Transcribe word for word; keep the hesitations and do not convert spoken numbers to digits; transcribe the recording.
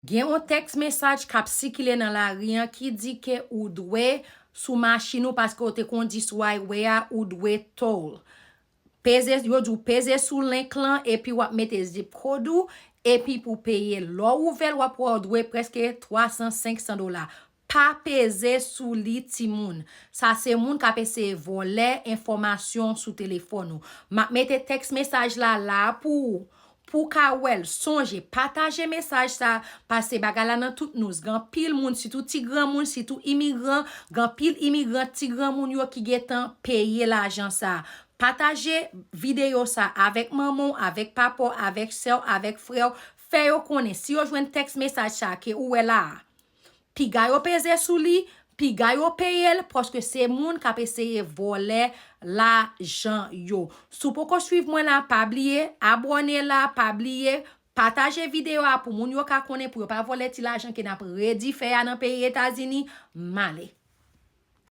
Gen yon tèks mesaj k ap sikile nan lari an ki di ke ou dwe sou machin ou paske w te kondui sou highway a, ou dwe toll. Peze, yo di w peze sou link lan epi w ap mete zip code ou epi pou peye. Lè w ouvè l, w ap wè w dwe prèske twa san, senk san dola. Pa peze sou li, timoun. Sa se moun k ap eseye vòlè enfòmasyon sou telefòn ou. M ap mete tèks mesaj la la pou ou. Pou w ka wè l, sonje pataje mesaj sa, paske bagay la nan tout news. Gen anpil moun, sitou ti granmoun, sitou imigran, gen anpil imigran, ti granmoun yo ki gentan peye lajan sa. Pataje videyo sa avèk manman w, avèk papa w, avèk sè w, avèk frè w. Fè yo konnen si yo jwenn tèks mesaj sa ke ou wè la a. Piga yo peze sou li, piga yo peye l, paske se moun k ap eseye vòlè lajan yo. Si w poko swiv mwen la, pa bliye abòne la, pa bliye pataje videyo a pou moun yo ka konnen, pou yo pa vòlè ti lajan ke n ap redi fè a nan peyi Etazini. M ale.